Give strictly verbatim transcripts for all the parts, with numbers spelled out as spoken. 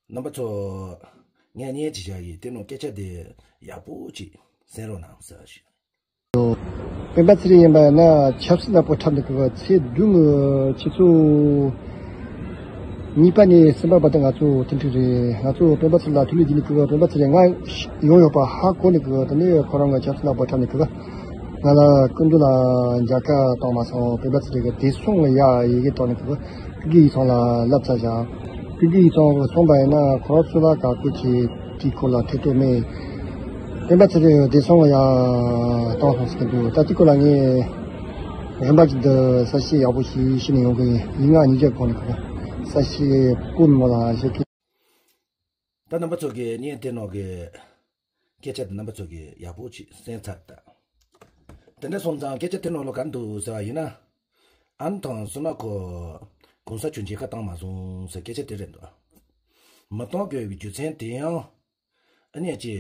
རྣམ་པ་ཚོ། ངས་བརྙན་ཅིག་བཞག་ཡིན། དེ་ནང་སྐད་ཆ་དེ་ཡག་པོ་ཅིག་གསན་རོགས་གནང་ཟེར་ཞུ། སྤེན་པ་ཚེ་རིང་ཡིན་པ་ཡིན་ན་ཆབ་སྲིད་ནག་པོ་འཁྲབ་ནས་ཀྱི་ཚེས་བདུན་གྱི་ཆུ་ཚོད་གཉིས་པ་ནས་གསུམ་པ་བར་དུ་ང་ཚོ་མཐུན་འགྲིག་རེད། ང་ཚོ་སྤེན་པ་ཚེ་རིང་ལ་ཐུགས་ལུས་བགྱིས་ནས་ཀྱི་སྤེན་པ་ཚེ་རིང་ང་ཡོང་ཡོད་པ་ཧ་གོ་ནས་ཀྱི། དེ་ནས་ཁོ་རང་གི་ཆབ་སྲིད་ནག་པོ་འཁྲབ་ནས་ཀྱི། ང་ལ་སྐུ་མདུན་ལ་མཇལ་ཁ་བཏང་མ་སོང་། སྤེན་པ་ཚེ་རིང་གི་བདེ་སྲུང་ལ་ཡ་ཡི་གེ་བཏང་ནས་ཀྱི། སྐུ་སྒེར་ཡིག་ཚང་ལ་ལབ་ཚར་བཞག་སྐུ་སྒེར་ཡིག་ཚང་སོང་པ་ཡིན་ན་ཁོ་རང་ཚོ་ལ་བཀའ་བཀོད་ཀྱི་དེའི་སྐོར་ལ་ཐེ་གཏོགས་མེད། སྤེན་པ་ཚེ་རིང་བདེ་སྲུང་ལ་ཡ་བཏང་སོང་ཟེར་གྱི་འདུག་ད་དེའི་སྐོར་ལ་ངས་རིམ་པ་ཅིག་ཏུ་གསལ་བཤད་ཡག་པོ་ཞིག་ཞུས་ནས་ཡོང་གི་ཡིན། ཡིག་ངག་ཉིས་བརྒྱ་གོང་ནས་གསལ་བཤད་སྐུ་མོ་ལ་ཞུ་གི། ད་རྣམ་པ་ཚོ་གིས་བརྙན་དེ་ནང་གི་སྐད་ཆ་དེ་རྣམ་པ་ཚོ་གིས་ཡག་པོ་ཅིག་གསན་ཚར་ད། དེ་འདྲ་སོང་ཙང་སྐད་ཆ་དེ་ནང་ལོགས་ག་རེ་འདུག་ཟེར་བ་ཡིན་ན། ཨ་ནི་དང་སུ་ན་ཁོ་གོང་ས་མཆོག་མཇལ་ཁ་བཏང་མ་སོང་ཟེར་སྐད་ཆ་དེ་རེད་འདུག་མ་བཏང་དགོས་པའི་རྒྱུ་མཚན་དེ་ཡང་ཨ་ནི་ཅི།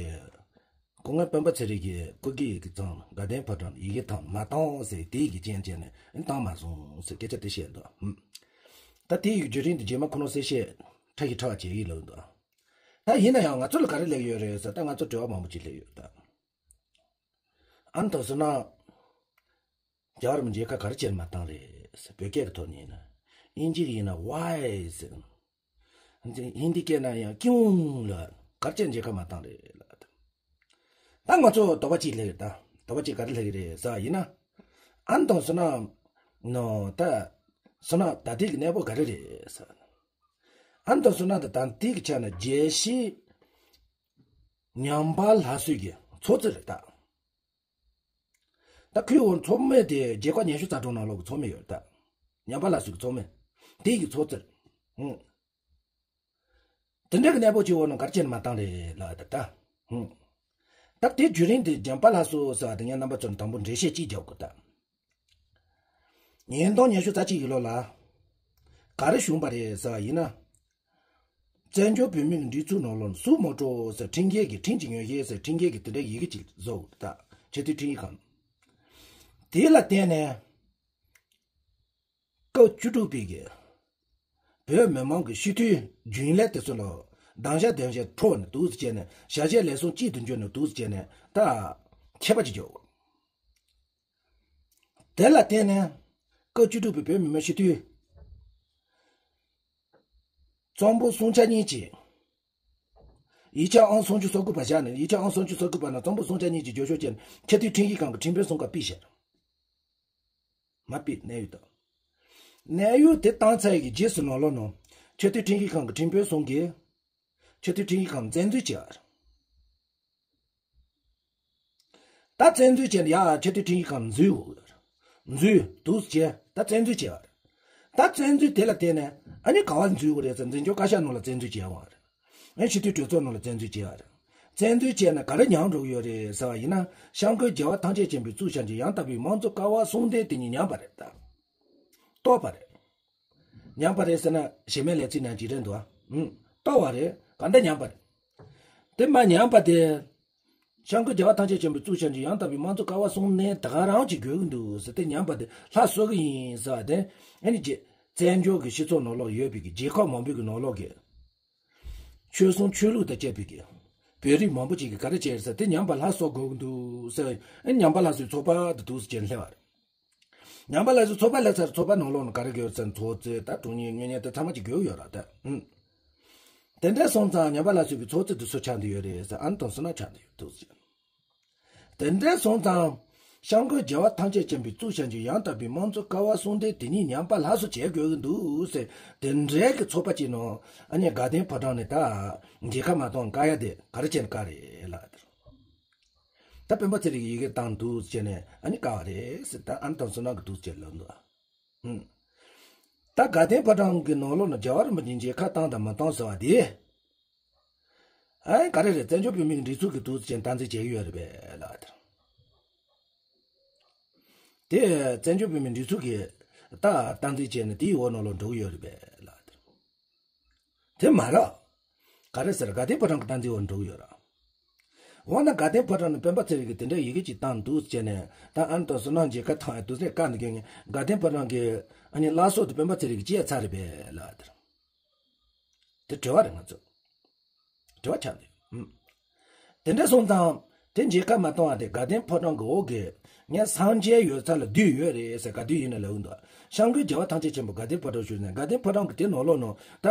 སྐུ་ངོ་སྤེན་པ་ཚེ་རིང་གིས་སྐུ་སྒེར་གྱི་ཚང་དགའ་ལྡན་ཕོ་བྲང་ཡི་གེ་བཏང་མ་བཏང་ཟེར་དེའི་གི་རྐྱེན་བྱས་ནས་ཨ་ནི་བཏང་མ་སོང་ཟེར་སྐད་ཆ་དེ་བཤད་འདུག་ད་དེའི་བརྒྱུད་རིམ་དེ་རྗེས་མ་ཁོ་ནོ་གསལ་བཤད་ཕྲ་ཞིག་ཕྲ་བ་བྱེད་ཀྱི་ལབ་འདུག་ད་ཡིན་ན་ཡང་ང་ཚོ་ལ་ག་རེ་སླེབས་ཡོད་རེད་ཟེར། ད་ང་ཚོ་དྲི་བ་མང་པོ་ཅིག་སླེབས་ཡོད་ད། ཨ་ནི་དང་སུ་ན། རྒྱལ་བ་རིན་པོ་ཆེ་མཇལ་ཁ་ག་རེ་བྱས་ནས་མ་བཏང་རེད་ཟེར། བོད་སྐད་ཀྱི་ཐོག་ནས་ཡིན་ན། དབྱིན་ཇི་གི་ཡིན་ན་Why ཟེར། ཧིན་དི་སྐད་ན་ཡང་क्यों ལ་ག་རེ་བྱས་མཇལ་ཁ་མ་བཏང་རེད་ལ། ད་ང་ཚོ་དོགས་པ་གཅིག་སླེབས་ཡོད་ད། དོགས་པ་གཅིག་ག་རེ་སླེབས་ཀྱི་རེད་ཟེར་བ་ཡིན་ན། ཨ་ནི་དང་སུ་ན། ནོ་ད། སུ་ན་ད་ལྟའི་གི་གནས་བབ་ག་རེ་རེད་ཟེར། ཨ་ནི་དང་སུ་ན་ད་ད་ལྟའི་གི་ཆ་ནས་རྒྱལ་སྲས་ཉམས་པ་སླར་གསོའི་གི་ཚོགས་རྫི་རེད་ད། ད་ཁོའི་འོག་ཚོགས་མི་དེ་རྒྱལ་ཁབ་ཉི་ཤུ་རྩ་དྲུག་ནང་ལོགས་ཀྱི་ཚོགས་མི་ཡོད་ད། ཉམས་པ་སླར་གསོའི་གི་ཚོགས་མི། དེ་ཡི་ཚོགས་རྫི་རེད། ཧུང་། དེ་འདྲ་གི་གནས་བབ་ཅིག་འོག་ནང་ག་རེ་བྱས་ནས་མ་བཏང་རེད་ལབ་ད་ད། ཧུང་། ད་དེ་བརྒྱུད་རིམ་དེ་ཉམས་པ་སླར་གསོ་ཟེར་བ་དེ་ངས་རྣམ་པ་ཚོར་དང་པོ་འགྲེལ་བཤད་ཅིག་རྒྱག་དགོས་ད། ཉིས་སྟོང་ཉི་ཤུ་རྩ་གཅིག་གི་ལོ་ལ་ག་རེ་བྱུང་བ་རེད་ཟེར་བ་ཡིན་ན། བཙན་བྱོལ་བོད་མིའི་སྒྲིག་འཛུགས་ནང་ལོགས་ནས་སུ་མོ་ཊོ་ཟེར་ཁྲིམས་འགལ་གྱི་ཁྲིམས་ཀྱི་ཉེས་ཤན་ཟེར་ཁྲིམས་འགལ་གྱི་དེ་འདྲའི་ཡི་གེ་ཅིག་བཟོ་དགོས་ད། ཆེས་མཐོའི་ཁྲིམས་ཡིག་ཁང་། དེ་ལ་བརྟེན་ནས་སྐབས་བཅུ་དྲུག་པའི་གི་བོད་མི་མང་གི་སྤྱི་འཐུས་རྒྱུན་ལས་དེ་ཚོ་ལ་དང་ཞག་དང་ཞག་འཕྲོ་ནས་འདུག་སེ་བྱས་ནས་བྱ་བྱེད་ལས་སོང་གཅིག་ཏུ་འགྱུར་ནས་འདུག་སེ་བྱས་ནས་ད་ཁྱད་པར་ཅིག་བྱུང་། དེ་ལ་བརྟེན་ནས་སྐབས་བཅུ་དྲུག་པའི་བོད་མི་མང་སྤྱི་འཐུས་གཙང་པོ་སུམ་ཆ་གཉིས་ཀྱིས་ཡིག་ཆ་ཨང་སུམ་ཅུ་སོ་དགུ་པ་བཞག་ནས། ཡིག་ཆ་ཨང་སུམ་ཅུ་སོ་དགུ་པ་ནང་གཙང་པོ་སུམ་ཆ་གཉིས་ཀྱིས་བརྗོད་ཤོག་བྱས་ནས་ཆེས་མཐོའི་ཁྲིམས་ཡིག་ཁང་གི་ཁྲིམས་དཔོན་གསུམ་ཀ་ཕུལ་བཞག་མ་ཕུལ་གནས་ཡུལ་དང་། གནས་ཡུལ་དེ་བཏང་ཚར་ཡི་གི་རྗེས་སུ་ནང་ལོགས་ནང་ཆེས་མཐོའི་ཁྲིམས་ཡིག་ཁང་གི་ཁྲིམས་དཔོན་གསུམ་གིས་ཆེས་མཐོའི་ཁྲིམས་ཡིག་ཁང་བཙན་འཛུལ་བྱས་པ་རེད། ད་བཙན་འཛུལ་བྱས་ནས་ཡ་ཆེས་མཐོའི་ཁྲིམས་ཡིག་ཁང་འཛུལ་འོ། འཛུལ་འདུག་བྱས་ད་བཙན་འཛུལ་བྱས་པ་རེད། ད་བཙན་འཛུལ་དེ་ལ་བརྟེན་ནས་ཨ་ནི་ག་བ་འཛུལ་དགོས་རེད་ཟེར། འཛིན་སྐྱོང་བཀའ་ཤག་ནང་ལ་བཙན་འཛུལ་བྱས་པ་རེད། ཨ་ནི་སྤྱི་འཐུས་གྲོས་ཚོགས་ནང་ལ་བཙན་འཛུལ་བྱས་པ་རེད། བཙན་འཛུལ་བྱས་ནས་ག་རེ་མྱངས་འགྲོ་གི་ཡོད་རེད་ཟེར་བ་ཡིན་ན། སྐྱབས་མགོན་རྒྱལ་བ་ཐམས་ཅད་མཁྱེན་པའི་གཙུག་བྱང་ཆེན་ཡང་དག་པའི་མང་གཙོ་ཀ་བ་གསུམ་ལྡན་དེ་ཉིད་ཉམས་པ་རེད་ད། གཏོར་བ་རེད། ཉམས་པ་རེད་ཟེར་ན་གཞན་མའི་ལས་ཚིག་ནང་ཅིག་རེད་འདུག་ཨ། ཨུམ། གཏོར་བ་རེད། ག་འདྲ་ཉམས་པ་རེད། དེ་མ་ཉམས་པ་དེ། སྐྱབས་མགོན་རྒྱལ་བ་ཐམས་ཅད་མཁྱེན་པའི་གཙུག་བྱང་ཆེན་ཡང་དག་པའི་དམངས་གཙོ་ཀ་བ་གསུམ་ནས་ད་ག་རང་ཅིག་དགོས་ཀྱི་འདུག་ཟེར། དེ་ཉམས་པ་དེ་ལྷ་གསོལ་གྱི་ཡིན་ཟེར་བ་དེ། ཨ་ནི་རྗེ་བཙན་བྱོལ་གྱི་སྤྱི་ཚོགས་ནང་ལོགས་ཡོད་པའི་གི་རྒྱལ་ཁབ་མང་པོའི་གི་ནང་ལོགས་ཀྱི་ཆོལ་གསུམ་ཆོས་ལུགས་དང་བཅས་པའི་གི་བོད་རིགས་མང་པོ་ཅིག་གིས་ག་རེ་བྱས་ཟེར། དེ་ཉམས་པ་ལྷ་གསོལ་དགོས་ཀྱི་འདུག་ཟེར། ཨ་ནི་ཉམས་པ་ལྷ་གསོལ་ཚོགས་པ་དེ་འདུག་ཟེར་བྱས་ནས་སླེབས་པ་རེད། ཉམས་པ་ལ་སོགས་ཚོགས་པ་ལས་ཚར། ཚོགས་པ་ནང་ལོགས་ནས་ག་རེ་དགོས་ཟེར། ཚོགས་རྫས་དང་དྲུང་ཡིག་དངུལ་གཉེར་དེ་ཚང་མ་ཅིག་དགོས་ཡོད་ར་ད། ཨུམ། དེ་འདྲ་སོང་ཙང་ཉམས་པ་ལ་སོགས་ཀྱི་ཚོགས་རྫས་དེ་སུ་ཆགས་འདུག་ཡོད་རེད་ཟེར། ཨ་ནི་དང་སུ་ན་ཆགས་འདུག་ཡོད་འདུག་ཟེར། དེ་འདྲ་སོང་ཙང་སྐྱབས་མགོན་རྒྱལ་བ་ཐམས་ཅད་མཁྱེན་པའི་གཙུག་བྱང་ཆེན་ཡང་དག་པའི་དམངས་གཙོ་ཀ་བ་གསུམ་ལྡན་དེ་ཉིད་ཉམས་པ་ལྷ་གསོལ་བྱེད་དགོས་ཀྱི་འདུག་ཟེར། དེ་འདྲའི་གི་ཚོགས་པ་ཅིག་ནང་ཨ་ནི་དགའ་ལྡན་ཕོ་བྲང་ནས་ད་མཇལ་ཁ་མ་གཏོང་བཀག་ཡ་དེ་ག་རེ་བྱས་ནས་བཀག་རེད་ལ། ད་སྤེན་པ་ཚེ་རིང་ཡི་གེ་བཏང་འདུག་ཟེར་ནས་ཨ་ནི་བཀག་པ་རེད་ཟེར། ད་ཨ་ནི་དང་སུ་ན་གི་འདུག་ཟེར་ལབ་འདུག་ཨ། ཧུམ། ད་དགའ་ལྡན་ཕོ་བྲང་གི་ནང་ལོགས་ནས་རྒྱལ་བ་རིན་པོ་ཆེ་མཇལ་ཁ་བཏང་དང་མ་བཏང་ཟེར་བ་དེ། ཨ་ནི་ག་རེ་རེད། བཙན་བྱོལ་བོད་མིའི་སྒྲིག་འཛུགས་ཀྱི་འདུག་ཟེར་ནས་སྟངས་འཛིན་བྱེད་ཀྱི་ཡོད་རེད་པས་ལ། དེ་བཙན་བྱོལ་བོད་མིའི་སྒྲིག་འཛུགས་ཀྱི་ད་སྟངས་འཛིན་བྱས་ནས་དེའི་འོག་ནང་ལོགས་འགྲོ་གི་ཡོད་རེད་པས་ལ། དེ་མ་རེད། ག་རེ་ཟེར། དགའ་ལྡན་ཕོ་བྲང་གི་སྟངས་འཛིན་འོག་འགྲོ་གི་ཡོད་རེད། འོ་ན་དགའ་ལྡན་ཕོ་བྲང་ནས་སྤེན་པ་ཚེ་རིང་གིས་དེ་འདྲའི་ཡི་གེ་ཅིག་བཏང་འདུག་ཟེར་ནས། ད་ཨ་ནི་དང་སུ་ན་མཇལ་ཁ་བཏང་ཡ་འདུག་ཟེར་བཀག་འདུག་གི། དགའ་ལྡན་ཕོ་བྲང་གི་ཨ་ནི་བླ་སྲོག་དེ་སྤེན་པ་ཚེ་རིང་གིས་བཅད་ཚར་རེད་པས་ལ། དེ་དྲི་བ་རེད་ང་ཚོ། དྲི་བ་ཆགས་འདུག་ཨུམ། དེ་འདྲ་སོང་ཙང་། དེ་མཇལ་ཁ་མ་བཏང་བ་དེ་དགའ་ལྡན་ཕོ་བྲང་གི་འོག་གི། ངས་སངས་རྒྱས་ཡོད་ས་ལ་བདུད་ཡོད་རེད་ཟེར་ག་དུས་ཡིན་ན་ལབ་ཀྱི་འདུག་སྐྱབས་མགོན་རྒྱལ་བ་ཐམས་ཅད་མཁྱེན་པ་དགའ་ལྡན་ཕོ་བྲང་ཞུས་ནས་དགའ་ལྡན་ཕོ་བྲང་གི་དེ་ནང་ལོགས་ནང་ད།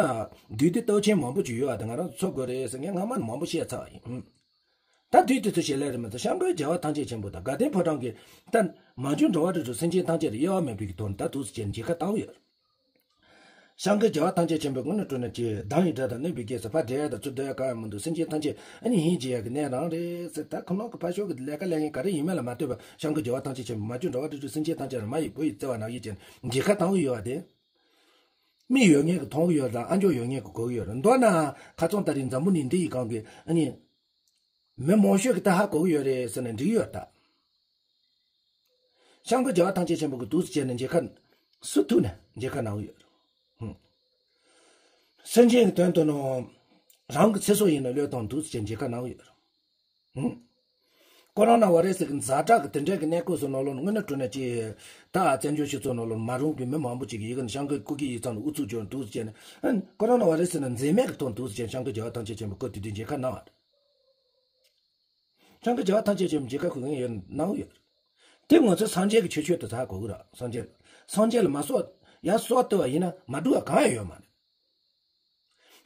བདུད་སྡེ་སྟོབས་ཆེན་མང་པོ་ཅིག་ཡོད་པ་དེ་ང་རང་ཚོ་འཚོལ་དགོས་རེད་ཟེར་ངས་སྔ་མ་ནས་མང་པོ་བཤད་ཚར་བ་ཡིན། ད་དུས་དེ་ཚོ་ཞལ་ལས་རེད་མ་གཏོགས་སྐྱབས་མགོན་རྒྱལ་བ་ཐམས་ཅད་མཁྱེན་པ་དང་དགའ་ལྡན་ཕོ་བྲང་གི་ད་མ་གྱུར་འགྲོ་བ་རིགས་དྲུག་སེམས་ཅན་ཐམས་ཅད་ལ་དབྱེ་བ་མེད་པའི་གི་དོན་ད་དུས་སུ་ཅན་མཇལ་ཁ་བཏང་ཡོད། སྐྱབས་མགོན་རྒྱལ་བ་ཐམས་ཅད་མཁྱེན་པའི་དངོས་གནས་དྲང་གནས་ཀྱི་གདངས་ཡི་སྒྲ་དང་ནོན་པའི་སྐད་ཟེར་ཕར་འགྲེལ་དང་ཚུར་འགྲེལ་གང་ཡང་མི་འདུག་སེམས་ཅན་ཐམས་ཅད་ཨ་ནི་ཡིད་ཆེས་ཡག་གི་གནས་རང་རེད་ཟེར། ད་ཁོ་ནང་གི་ཕར་ཕྱོགས་ཀྱི་ལས་ཀ་ལས་ངན་ག་རེ་ཡིན་མིན་ལ་མ་ལྟོས་པར་སྐྱབས་མགོན་རྒྱལ་བ་ཐམས་ཅད་མཁྱེན་པའི་མ་གྱུར་འགྲོ་བ་རིགས་དྲུག་སེམས་ཅན་ཐམས་ཅད་ལ་མ་ཡི་བུ་ཡི་བརྩེ་བ་ནང་བཞིན་ཅན་མཇལ་ཁ་བཏང་གི་ཡོད་པ་དེ། མིག་ཡོད་མཁན་གྱིས་མཐོང་གི་ཡོད་རེད། ཨ་མཆོག་ཡོད་མཁན་གྱིས་གོ་གི་ཡོད་རེད། མདོར་ན་ཁ་རྩང་ད་རིང་འཛམ་བུ་གླིང་འདི་ཡི་སྒང་གི་ཨ་ནི། མི་མང་ཤོས་ཀྱིས་ད་ཧ་གོ་གི་ཡོད་རེད་ཟེར་ན་འགྲིག་ཡོད་ད། སྐྱབས་མགོན་རྒྱལ་བ་ཐམས་ཅད་མཁྱེན་པ་གི་དུས་སུ་བྱས་ནས་མཇལ་ཁ། སུ་ཐུག་ནས་མཇལ་ཁ་གནང་གི་ཡོད་རེད། ཧུམ། སེམས་ཅན་གྱི་དོན་དུ་ནོ། རང་གི་ཚེ་སྲོག་ཡིན་ན་བློས་བཏང་དུས་སུ་བྱས་མཇལ་ཁ་གནང་གི་ཡོད་རེད། ཧུམ། ཀོ་རོ་ན་བྷ་རེ་སི་གི་ཛ་དྲག་གི་དེ་འདྲའི་གི་གནས་སྐབས་སུ་ནང་ལོགས་ནས་དངོས་གནས་དྲང་གནས་ཀྱི། ད་བཙན་བྱོལ་སྤྱི་ཚོགས་ནང་ལོགས་མ་རུང་གི་མི་མང་པོ་ཅིག་གིས་ཡི་གེ་ནས་སྐྱབས་མགོན་སྐུ་སྒེར་ཡིག་ཚང་ལ་ཨུ་ཚུགས་བྱོན་དུས་སུ་བྱས་ནས། ཀོ་རོ་ན་བྷ་རེ་སི་ནི་འཛེམ་མེད་ཀྱི་ཐོག་དུས་སུ་བྱས་སྐྱབས་མགོན་རྒྱལ་བ་ཐམས་ཅད་མཁྱེན་པའི་སྐུ་དེ་དུས་མཇལ་ཁ་གནང་བ་རེད། སྐྱབས་མགོན་རྒྱལ་བ་ཐམས་ཅད་མཁྱེན་པའི་མཇལ་ཁ་ཁུར་མཁན་ཡོད་གནང་ཡོད། དེ་ང་ཚོའི་སངས་རྒྱས་ཀྱི་ཆོས་ཆོས་དུ་ཚ་གོ་གི་ར། སངས་རྒྱས། སངས་རྒྱས་ལ་མ་གསོལ། ཡང་གསོལ་བཏབ་པ་ཡིན་ན་མ་འགྲུབ་པ་གང་ཡང་ཡོད་མ་རེད།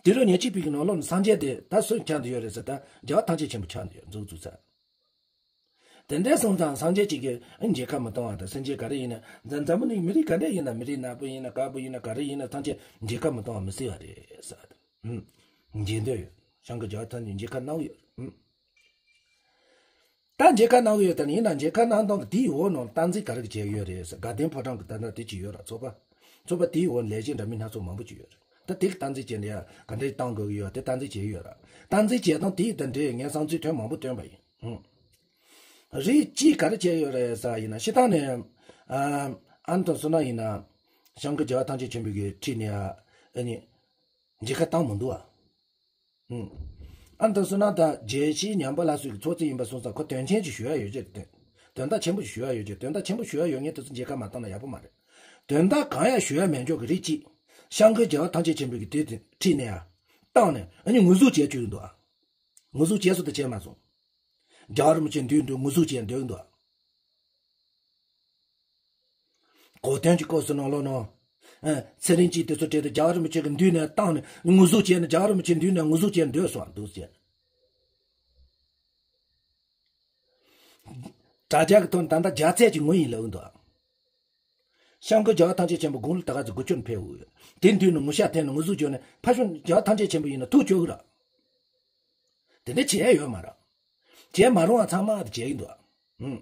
དེ་རུ་ཉེར་གཅིག་པའི་གི་ནང་ལོགས་ནས་སངས་རྒྱས་དེ་ད་སུ་ཆགས་འདི་ཡོད་རེད་ཟེར་ད་རྒྱལ་བ་ཐམས་ཅད་མཁྱེན་པ་ཆགས་འདི་ཡོད་འཛུགས་འཛུགས་ཚ། དེ་འདྲའི་སོང་ཙང་སངས་རྒྱས་གཅིག་གིས་ཨ་མཇལ་ཁ་མི་གཏོང་བ་དང་སེམས་ཅན་ག་རེ་ཡིན་ན་འཛམ་འཛམ་བུ་གླིང་མི་རིགས་ག་འདྲ་ཡིན་ན་མི་རིགས་ནག་པོ་ཡིན་ན་དཀར་པོ་ཡིན་ན་ག་རེ་ཡིན་ན་ཐམས་ཅད་མཇལ་ཁ་མི་གཏོང་བ་མི་སྲིད་པ་རེད་ཟེར། ཧུམ། མཇལ་འདོད་ཡོད། སྐྱབས་མགོན་རྒྱལ་བ་ཐམས་ཅད་མཇལ་ཁ་གནང་ཡོད། ཧུམ། ད་མཇལ་ཁ་གནང་གི་ཡོད་དམ་ཡིན་ན་མཇལ་ཁ་གནང་སྟངས་ཀྱི་དེའི་འོག་ནང་ལ་སྟངས་འཛིན་ག་རེ་བྱས་ཡོད་རེད་ཟེར། དགའ་ལྡན་ཕོ་བྲང་གི་ད་ལྟ་དེ་ཅི་ཡོད་ར་ཚོགས་པ། ཚོགས་པ་དེའི་འོག་ལས་བྱེད་འདྲ་མིན་སྣ་ཚོགས་མང་པོ་ཅིག་ཡོད་རེད། ད་དེ་གི་སྟངས་འཛིན་བྱས་ནས་ཡ་ག་འདྲས་བཏང་དགོས་ཀྱི་ཡོད་དེ་སྟངས་འཛིན་བྱས་ཡོད་ར། སྟངས་འཛིན་བྱས་སྟངས་དེའི་ད་འདྲས་ངས་བསམ་ཚུལ་ཐོན་མང་པོ་བཏོན་པ་ཡིན། ཧུམ། རིགས་གཅིག་ག་རེ་བྱས་ཡོད་རེད་ཟེར་བ་ཡིན་ན་སྤྱིར་བཏང་ནས། ཨ་ཨ་ནི་དང་སོ་ན་ཡིན་ན། སྐྱབས་མགོན་རྒྱལ་བ་ཐམས་ཅད་མཁྱེན་པའི་གི་ཁྲིད་ནས་ཨ་ཨ་ནི། མཇལ་ཁ་བཏང་མི་འདུག་ཨ། ཨ་ནི་དང་སོ་ན་ད་རྒྱལ་སྤྱིའི་ཉམས་པ་སླར་གསོའི་གི་ཚོགས་ཆེན་ཡིན་པ་སོང་ཙང་ཁོ་དོན་ཆེན་ཅིག་ཞུ་ཡ་ཡོད་ཀྱི་རེད། དོན་དག་ཆེན་པོ་ཞིག་ཞུ་ཡ་ཡོད་ཀྱི་རེད། དོན་དག་ཆེན་པོ་ཞུ་ཡ་ཡོད་མཁན་དེ་ཚོ་མཇལ་ཁ་མ་བཏང་ན་ཡག་པོ་མ་རེད། དོན་དག་གང་ཡང་ཞུ་ཡ་མེད་འཇོག་གི་རིགས་གཅིག་སྐྱབས་མགོན་རྒྱལ་བ་ཐམས་ཅད་མཁྱེན་པའི་གི་དེ་དེ་ཁྲིད་ནས་ཡ། བཏང་ནས་ཨ་ནི་ངུ་ཟུག་བྱས་བཅུག་གི་འདུག་ཨ། ངུ་ཟུག་བྱས་སོ་དང་བྱས་མ་སོང་། རྒྱལ་བ་རིན་པོ་ཆེ་འདུག་འདུག་ངུ་ཟུག་བྱས་འདུག་འདུག་ཨ། གོ་དོན་གྱི་སྐབས་སུ་ནང་ལོགས་ནང་། ཨ་ཚེ་རིང་སྐྱིད་དེ་ཚོ་གྲས་དེ་རྒྱལ་བ་རིན་པོ་ཆེ་གི་མདུན་ནས་བཏང་ནས་ངུ་ཟུག་བྱས་ནས་རྒྱལ་བ་རིན་པོ་ཆེ་མདུན་ནས་ངུ་ཟུག་བྱས་འདུག་སོང་འདུག་ཟེར། དྲ་རྒྱ་གི་ཐོག་ནས་ད་ལྟ་རྒྱ་ཚད་ཀྱི་ངུ་ཡིན་ལབ་འདུག་ཨ། སྐྱབས་མགོན་རྒྱལ་བ་ཐམས་ཅད་མཁྱེན་པ་དགུང་ལོ་ད་ག་ཚོད་དགུ་བཅུ་ནས་ཕེབས་འོས། དེ་མདུན་ནས་ངུ་ཤ་འཐེན་ནས་ངུ་ཟུག་བྱས་ནས་ཕ་ཤུལ་རྒྱལ་བ་ཐམས་ཅད་མཁྱེན་པ་ཡིན་ན་ཐུགས་སྐྱོ་གི་ར། དེ་འདྲ་བྱས་ཡོད་མ་རེད། བྱས་མ་རུང་བ་ཚང་མ་དེ་བྱས་ཡིན་འདུག་ཨ། ཧུམ།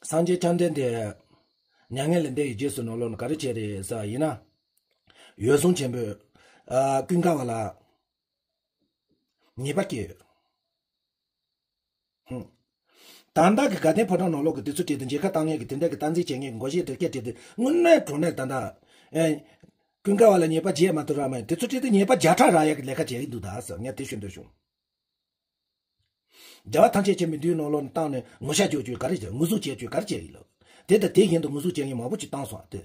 སངས་རྒྱས་བཅོམ་ལྡན་འདས། མྱ་ངན་ལས་འདས་ཡི་རྗེས་སུ་ནང་ལོགས་ནས་ག་རེ་བྱས་རེད་ཟེར་བ་ཡིན་ན། འོད་སྲུང་ཆེན་པོས། ཨ་ཀུན་དགའ་བ་ལ། ཉེས་པ་བཀལ་ཡོད། ཧུམ། ད་ལྟ་གི་དགའ་ལྡན་ཕོ་བྲང་ནང་ལོགས་ཀྱི་དེ་ཚོ་བྲིས་ཏེ་མཇལ་ཁ་བཏང་མཁན་གྱི་དེ་འདྲ་གི་སྟངས་འཛིན་བྱེད་མཁན་གྱི་མགོ་བཞེས་དེ་སྐད་བྲིས་ཏེ་དངོས་གནས་དྲང་གནས་ད་ལྟ། ཨེ། ཀུན་དགའ་བ་ལ་ཉེས་པ་བརྗེད་མ་ཐུབ་ར་མ་ཡིན་དེ་ཚོ་བྲིས་ཏེ་ཉེས་པ་བརྒྱ་ཕྲག་རག་ཡག་གི་ལས་ཀ་བྱེད་ཀྱི་འདུག་ད་ཟེར་ངས་དེ་ཞུ་འདོད་བྱུང་། རྒྱལ་བ་ཐམས་ཅད་མཁྱེན་པའི་མདུན་ནང་ལོགས་ནས་བཏང་ནས་ངུ་ཤ་རྒྱག་རྒྱུ་ག་རེ་བྱས་ངུ་ཟུག་བྱེད་རྒྱུ་ག་རེ་བྱས་ཡིན་ལབ། དེ་དང་དེ་བཞིན་དུ་ངུ་ཟུག་བྱེད་མཁན་མང་པོ་ཅིག་བཏང་སོང་དེ།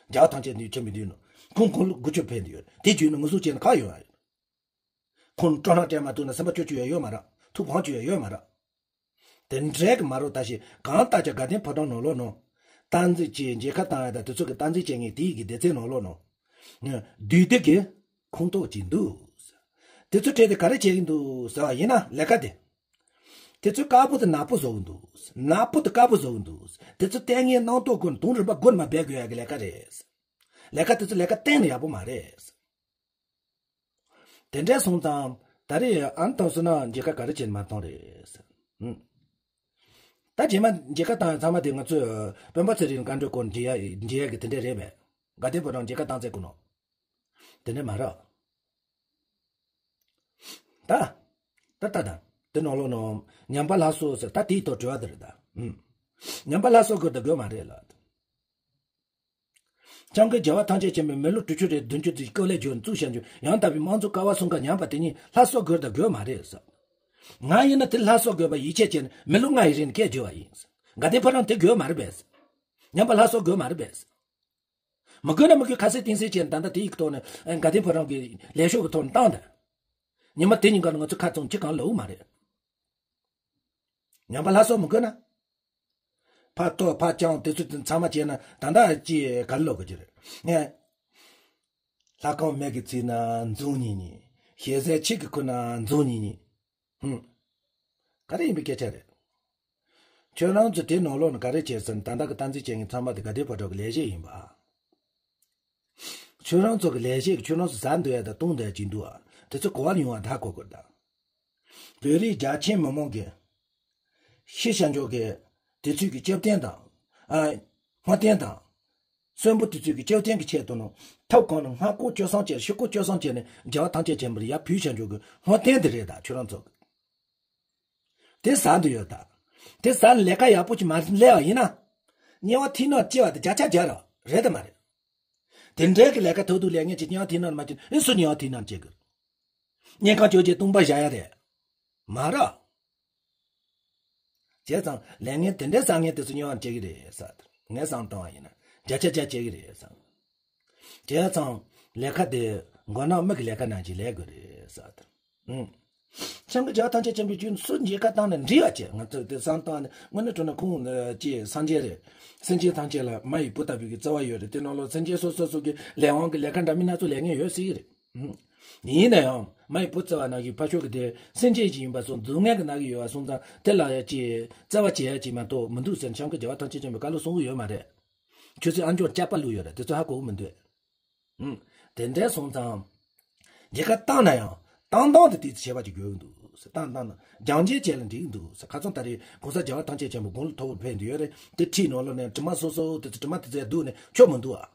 རྒྱལ་བ་ཐམས་ཅད་མཁྱེན་པའི་མདུན་ནང་ཁོང་དགུང་ལོ་དགུ་བཅུ་ཕེབས་འདི་ཡོད་དེ་བརྒྱུད་ནས་ངུ་ཟུག་བྱས་ནས་ག་ཡོང་ཡ་ཡིན། ཁོང་སྤྲོ་སྣང་སྤྲད་མ་ཐུབ་ན་སེམས་པ་སྐྱོ་རྒྱུ་ཡང་ཡོད་མ་རེད། ཐུགས་ཕངས་རྒྱུ་ཡང་ཡོད་མ་རེད། དེ་འདྲའི་གི་མ་རོ་ད་ཞིག་གང་ལྟར་ཀྱང་དགའ་ལྡན་ཕོ་བྲང་ནང་ལོགས་ནང་། སྟངས་འཛིན་བྱས་མཇལ་ཁ་བཏང་ཡ་དང་དེ་ཚོ་གི་སྟངས་འཛིན་བྱེད་མཁན་དེའི་གི་སྡེ་ཚན་ནང་ལོགས་ནང་། བདུད་སྡེ་གི་ཁོངས་གཏོགས་ཅིག་འདུག་དེ་ཚོ་གྲས་དེ་ག་རེ་བྱེད་ཀྱི་འདུག་ཟེར་བ་ཡིན་ན་ལས་ཀ་དེ། དེ་ཚོ་དཀར་པོ་དང་ནག་པོ་བཟོ་གི་འདུག་ནག་པོ་དང་དཀར་པོ་བཟོ་གི་འདུག་དེ་ཚོ་ལྟས་ངན་རྣམ་རྟོག་ཀུན་དུང་རིམ་པ་སྒོ་ནས་མ་སྦས་དགོས་ཡ་གི་ལས་ཀ་རེད། ལས་ཀ་དེ་ཚོ་ལས་ཀ་གཏན་ནས་ཡག་པོ་མ་རེད། དེ་འདྲ་སོང་ཙང་ད་རེས་ཨ་ནི་དང་སུ་ན་མཇལ་ཁ་ག་རེ་བྱས་ནས་མ་བཏང་རེད། ཧུམ། ད་རྗེས་མ་མཇལ་ཁ་བཏང་ཡ་ཚང་མ་དེ་ང་ཚོས་སྤེན་པ་ཚེ་རིང་བཀའ་འགྲོའི་སྐོར་འབྲི་ཡ་འབྲི་ཡ་གི་དེ་འདྲ་རེད་པས། དགའ་ལྡན་ཕོ་བྲང་མཇལ་ཁ་བཏང་ཚེ་ཀུན་ནོ། དེ་འདྲ་མ་རེད། ད། ད་ད་ད། དེ་ནང་ལོགས་ནང་ཉམས་པ་སླར་གསོ་ཟེར་ད་དེའི་ཐོག་དྲི་བ་དེ་རེད་ད། ཧུམ། ཉམས་པ་སླར་གསོ་དགོས་ད་དགོས་མ་རེད་ལ། སྐྱབས་མགོན་རྒྱལ་བ་ཐམས་ཅད་མཁྱེན་པས་མི་ལོ་དྲུག་ཅུ་རེ་བདུན་ཅུ་ཙམ་སྐབས་ལས་བརྗོད་བཙུགས་བྱ་རྒྱུ་ཡང་དག་པའི་དམངས་གཙོ་ཀ་བ་གསུམ་ཀ་ཉམས་པ་དེ་ཉིད་སླར་གསོ་དགོས་དང་དགོས་མ་རེད་ཟེར། ང་ཡིན་ན་དེ་སླར་གསོ་དགོས་པ་ཡིད་ཆེས་བྱས་ནས་མི་ལོ་ལྔ་ཡི་རིང་ནས་སྐད་བརྗོད་པ་ཡིན། དགའ་ལྡན་ཕོ་བྲང་དེ་དགོས་མ་རེད་པས། ཉམས་པ་སླར་གསོ་དགོས་མ་རེད་པས། མི་དགོས་ན་མི་དགོས་ཁ་གསལ་གཏིང་གསལ་བྱས་ནས་ད་ལྟ་དེ་ཡི་ཐོག་ནས་དགའ་ལྡན་ཕོ་བྲང་གི་ལས་ཤོག་གི་ཐོག་ནས་བཏང་དང་། ཉི་མ་དེ་གཉིས་ཀ་ནི་ང་ཚོ་ཁ་བཙུམ་ཅི་གང་ལོག་མ་རེད། ཉམས་པ་སླར་གསོ་མི་དགོས་ན། ཕར་གཏོར་ཕར་བཅང་དེ་ཚོ་དེ་ཚང་མ་བྱས་ན་ད་ལྟ་ཅི་ག་ལོག་གི་ཅི་རེད། ངས། ལྷ་ཁང་མེད་ཀྱི་ཚིག་ན་འཛུམ་ཉིག་ཉིག་ཞེ་སའི་ཆིག་གི་ཁུ་ན་འཛུམ་ཉིག་ཉིག་ཧུམ། ག་རེ་ཡིན་པའི་སྐད་ཆ་རེད། ཁྱོད་རང་ཚོ་དེ་ནང་ལོགས་ནས་ག་རེ་བྱས་ཟེར་ན་ད་ལྟ་གི་སྟངས་འཛིན་བྱེད་མཁན་ཚང་མ་དེ་དགའ་ལྡན་ཕོ་བྲང་གི་ལས་བྱེད་ཡིན་པ། ཁྱོད་རང་ཚོ་གི་ལས་བྱེད་ཀྱི་ཁྱོད་རང་ཚོ་ཟ་འདོད་ཡ་དང་བཏུང་འདོད་ཡ་ཅིག་འདུག་ཨ། དེ་ཚོ་གོ་བ་ལ་ཡོང་བ་ད་གོ་དགོས་ད། བོད་རིགས་རྒྱ་ཆེན་མི་མང་གི་ཤི་ཤ་འཇོག་གི་དེ་ཚོས་ཀྱི་སྐྱབས་རྟེན་དང་། ཨ། བསྔོ་རྟེན་དང་། གསོན་པོ་དེ་ཚོས་ཀྱི་སྐྱབས་རྟེན་གྱི་ཆེད་དུ་ནང་ཐབ་གང་ནས་སྔ་ལྐོག་སྤྱོད་བཟང་བྱས་ཤི་ལྐོག་སྤྱོད་བཟང་བྱས་ནས་རྒྱལ་བ་ཐམས་ཅད་མཁྱེན་པར་ཡར་བུད་ཤ་འཇོག་གི་བསྔོ་རྟེན་དེ་རེད་ད་ཁྱོད་རང་ཚོ། དེ་ཟ་འདོད་ཡོད་ད། དེ་ཟ་ནས་ལས་ཀ་ཡག་པོ་ཅིག་མ་ལས་པ་ཡིན་ན། དམྱལ་བ་ཐིག་ནག་སྐྱེ་བ་དེ་བརྒྱ་ཆ་བརྒྱ་རེད་རེད་དམ་མ་རེད། དེ་འདྲའི་གི་ལས་ཀ་ཐོག་ཏུ་ལས་ངན་གྱི་དམྱལ་བ་ཐིག་ནག་མ་སྐྱེ་ཨེ་སུ་དམྱལ་བ་ཐིག་ནག་སྐྱེ་གི། དམྱལ་ཁམས་བཅོ་བརྒྱད་སྟོང་པ་བཞག་ཡ་རེད། མ་རེད། བྱས་ཙང་ལས་ངན་དེ་འདྲའི་བཟང་ངན་དེ་ཚོ་དམྱལ་བ་སྐྱེ་གི་རེད་ཟེར། ངས་བསམ་བཏང་བ་ཡིན་ན་བརྒྱ་ཆ་བརྒྱ་སྐྱེ་གི་རེད་བསམ། བྱས་ཙང་ལས་ཀ་དེ་མགོ་ནག་མི་གི་ལས་ཀ་ནང་བཞིན་ལས་དགོས་རེད་ཟེར། ཨུམ། སྐྱབས་མགོན་རྒྱལ་བ་ཐམས་ཅད་མཁྱེན་པའི་རྒྱུད་སུ་མཇལ་ཁ་བཏང་ནས་འདྲི་བ་བྱས། ང་ཚོ་དེ་བསམ་བཏང་ནས་དངོས་གནས་དྲང་གནས་ཁོང་ཅི་སངས་རྒྱས་རེད། སེམས་ཅན་ཐམས་ཅད་ལ་མ་ཡི་བུ་ལྟ་བུའི་གི་བརྩེ་བ་ཡོད་རེད། དེ་ནང་ལོགས་སེམས་ཅན་སོ་སོ་སོ་གི་ལས་དབང་གི་ལས་ཀ་འདྲ་མིན་སྣ་ཚོགས་ལས་མཁན་ཡོད་སྲིད་རེད། ཨུམ། ཡིན་ན་ཡང་མ་ཡི་བུ་བརྩེ་བ་ནང་བཞིན་ཕ་ཤོག་གི་དེ་སེམས་ཅན་ཞིག་ཡིན་པ་སོང་སྡུག་བསྔལ་གི་ནང་གི་ཡོད་པ་སོང་ཙང་དེ་ལ་ཡ་ཅི་བརྩེ་བ་བྱེད་ཡ་ཅིག་མ་གཏོགས་མི་འདུག་ཟེར་ནས་སྐྱབས་མགོན་རྒྱལ་བ་ཐམས་ཅད་མཁྱེན་པས་བཀའ་སློབ་གསུང་གི་ཡོད་མ་རེད། ཁྱོད་ཚོས་ཨ་མཆོག་སྐྱག་པ་བླུགས་ཡོད་རེད། དེ་ཚོ་ཧ་གོ་གི་མི་འདུག་ཨུམ། དེ་འདྲ་སོང་ཙང་། མཇལ་ཁ་བཏང་ན་ཡང་བཏང་སྟངས་དེ་ཏོག་ཙམ་ཁྱད་པར་ཅིག་ཡོད་འདུག་ཟེར། བཏང་བཏང་ན་སྦྱང་བྱེད་བྱས་ལ་འགྲིག་འདུག་ཟེར། ཁ་སང་ད་རེས་གོང་ས་རྒྱལ་བ་ཐམས་ཅད་མཁྱེན་པ་དགུང་ལོ་མཐོ་པོར་ཕེབས་འདི་ཡོད་རེད། དེ་ཁྲིད་ནང་ལོགས་ནས་དྲི་མ་སོ་སོ་དེ་ཚོ་དྲི་མ་དེ་ཚོ་ཡར་བསྡུས་ནས་ཆོག་མི་འདུག་ཨ།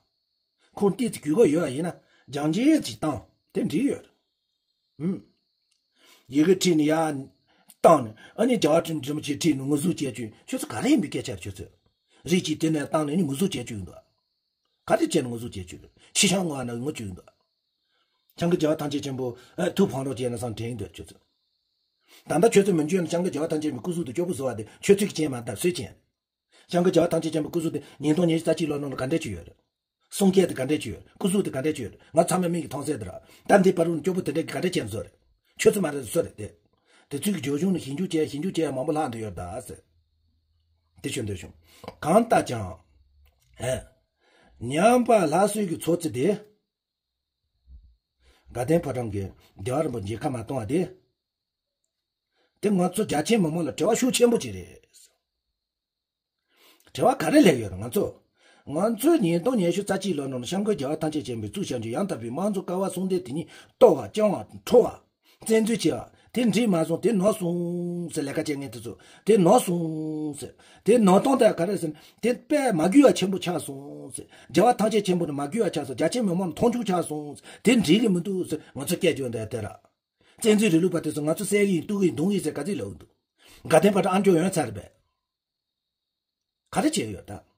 ཁོང་ཏོག་ཙམ་གུས་གུས་ཡོད་པ་ཡིན་ན་སྦྱང་བྱེད་ཅིག་བཏང་དེ་འགྲིག་ཡོད་རེད། ཨུམ། ཡི་གེ་ཁྲིད་ནས་ཡར་བཏང་ནས་ཨ་ནི་རྒྱལ་བ་རིན་པོ་ཆེ་ཁྲིད་ནས་ངོ་ཟུག་བྱེད་བཅུག་ཁྱོད་ཚོ་ག་རེ་ཡིན་པའི་སྐད་ཆ་རེད་ཁྱོད་ཚོ། རིགས་གཅིག་དེ་ནས་བཏང་ནས་ནི་ངོ་ཟུག་བྱེད་བཅུག་འདུག་ག་རེ་བྱས་ནས་ངོ་ཟུག་བྱེད་བཅུག་ཁྱི་ཤང་ངོ་ན་ངོ་བཅུག་འདུག་སྐྱབས་མགོན་རྒྱལ་བ་ཐམས་ཅད་མཁྱེན་པ་ཐུགས་ཕམ་རོགས་བྱས་ན་བསམ་དྲན་འདུག་ཁྱོད་ཚོ། ད་ལྟ་ཁྱོད་ཚོ་མི་འཇོན་ན་སྐྱབས་མགོན་རྒྱལ་བ་ཐམས་ཅད་མཁྱེན་པའི་སྐུ་གཟུགས་དེ་སྐྱོ་པོ་བཟོ་བ་དེ་ཁྱོད་ཚོའི་རྐྱེན་མ་རེད། སུའི་རྐྱེན། སྐྱབས་མགོན་རྒྱལ་བ་ཐམས་ཅད་མཁྱེན་པའི་སྐུ་གཟུགས་དེ་ཉིས་སྟོང་ཉི་ཤུ་རྩ་གཅིག་ལོ་ནང་ལ་ག་འདྲས་ཅིག་ཡོད་རེད། གསུང་སྐད་དེ་ག་འདྲས་ཅིག་ཡོད་རེད། སྐུ་གཟུགས་དེ་ག་འདྲས་ཅིག་ཡོད་རེད། ང་ཚང་མས་མིག་གིས་མཐོང་གསལ་དེ་རེད། ད་འདི་བར་དུ་སྐྱོ་པོ་དེ་འདྲས་ཀྱི་ག་འདྲས་བྱས་ནས་བཟོ་རེད། ཁྱོད་ཚོ་མ་རེད་བཟོ་རེད་དེ། དེ་ཚོའི་གི་རྒྱུ་གཞུང་ནས་ཞིབ་འཇུག་བྱས་ཞིབ་འཇུག་བྱས་མང་པོ་ལྷག་འདི་ཡོད་ད་ཟེར། དེ་ཞུ་འདོད་བྱུང་། གང་ལྟར་ཀྱང་། ཨེ། ཉམས་པ་སླར་གསོའི་གི་ཚོགས་རྩི་དེ། དགའ་ལྡན་ཕོ་བྲང་གི་རྒྱལ་བ་རིན་པོ་ཆེ་མཇལ་ཁ་མ་གཏོང་བ་དེ། དེ་ང་ཚོ་རྒྱ་ཆེན་མི་མང་ལ་བྲེལ་བ་ཤུགས་ཆེན་པོ་ཅིག་རེད། བྲེལ་བ་ག་རེ་སླེབས་ཡོད་རེད་ང་ཚོ། ང་ཚོས་ཉིས་སྟོང་ཉི་ཤུ་རྩ་གཅིག་ལོ་ནང་སྐྱབས་མགོན་རྒྱལ་བ་ཐམས་ཅད་མཁྱེན་པའི་གཙུག་བྱང་ཆུབ་ཡང་དག་པའི་དམངས་གཙོ་ཀ་བ་གསུང་རྟེན་དེ་ཉིད་གཏོར་བ་བཅོམ་པ་འཕྲོག་པ། བཙན་འཛུལ་བྱས་པ་དེ་འགྲིག་མ་སོང་དེ་ནོར་སོང་ཟེར། ལས་ཀ་བྱེད་མཁན་དེ་ཚོ་དེ་ནོར་སོང་ཟེར། དེ་ནོར་སྟངས་དེ་ག་རེ་ཟེར་ན་དེ་དཔེ་མ་དགོས་པ་ཆེན་པོ་ཆགས་སོང་ཟེར། རྒྱལ་བ་ཐམས་ཅད་མཁྱེན་པ་ནི་མ་དགོས་པ་ཆགས་སོང་། རྒྱ་ཆེན་མི་མང་ལ་མཐོང་ཆུང་ཆགས་སོང་ཟེར། དེ་འགྲིག་གི་མི་འདུག་ཟེར་ང་ཚོ་སྐད་རྒྱག་འདི་དེ་ར། བཙན་འཛུལ་རིང་ལུགས་པ་དེ་ཚོ་ང་ཚོ་བསད་གི་ཡིན་གཏུབ་གི་ཡིན་རྡུང་གི་ཡིན་ཟེར་ག་ཚོད་ལབ་འདུག་དགའ་ལྡན་ཕོ་བྲང་ཨ་མཆོག་ཡོང་ཚར་རེད་པས། ག་རེ་བྱས་ཡོད་ད།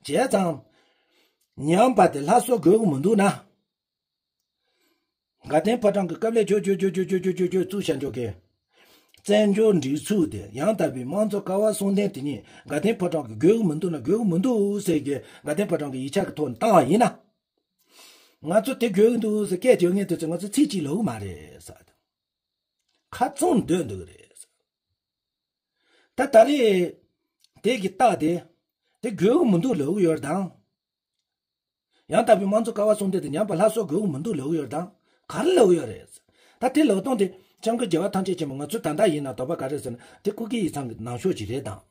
བྱས་ཙང་། ཉམས་པ་དེ་སླར་གསོ་དགོས་ཀྱི་མི་འདུག་ན། དགའ་ལྡན་ཕོ་བྲང་གི་སྐབས་ལས་ཇོ་ཇོ་ཇོ་ཇོ་གཙུག་བྱང་ཆུབ་ཀྱི། བཙན་བྱོལ་སྒྲིག་འཛུགས་དེ་ཡང་དག་པའི་དམངས་གཙོ་ཀ་བ་གསུང་རྟེན་དེ་ཉིད་དགའ་ལྡན་ཕོ་བྲང་གི་དགོས་ཀྱི་མི་འདུག་ན་དགོས་ཀྱི་མི་འདུག་ཟེར་གི་དགའ་ལྡན་ཕོ་བྲང་གི་ཡིག་ཆ་གི་ཐོག་ནས་བཏང་བ་ཡིན་ན། ང་ཚོ་དེ་དགོས་ཀྱི་འདུག་ཟེར་སྐད་རྒྱག་མཁན་དེ་ཚོ་ང་ཚོ་ཚིག་གཅིག་ལབ་ཀྱི་མ་རེད་ཟེར། ཁ་བཙུམ་སྡོད་འདུག་གི་རེད་ཟེར། ད་ད་རེས་དེ་གི་རྟགས་དེ་དེ་དགོས་ཀྱི་མི་འདུག་ལབ་ཀྱི་ཡོད་དང་། ཡང་དག་པའི་དམངས་གཙོ་ཀ་བ་གསུང་རྟེན་དེ་ཉམས་པ་སླར་གསོ་དགོས་ཀྱི་མི་འདུག་ལབ་ཀྱི་ཡོད་དང་། ག་རེ་ལབ་ཀྱི་ཡོད་རེད་ཟེར། ད་དེ་ལབ་སྟངས་དེ་སྐྱབས་མགོན་རྒྱལ་བ་ཐམས་ཅད་མཁྱེན་པ་ང་ཚོ་ད་ལྟ་ཡིན་ན་དོགས་པ་ག་རེ་ཟེར་ན་དེ་སྐུ་སྒེར་ཡིག་ཚང་གི་ནང་ཤོག་ཅིག་རེད་དང་།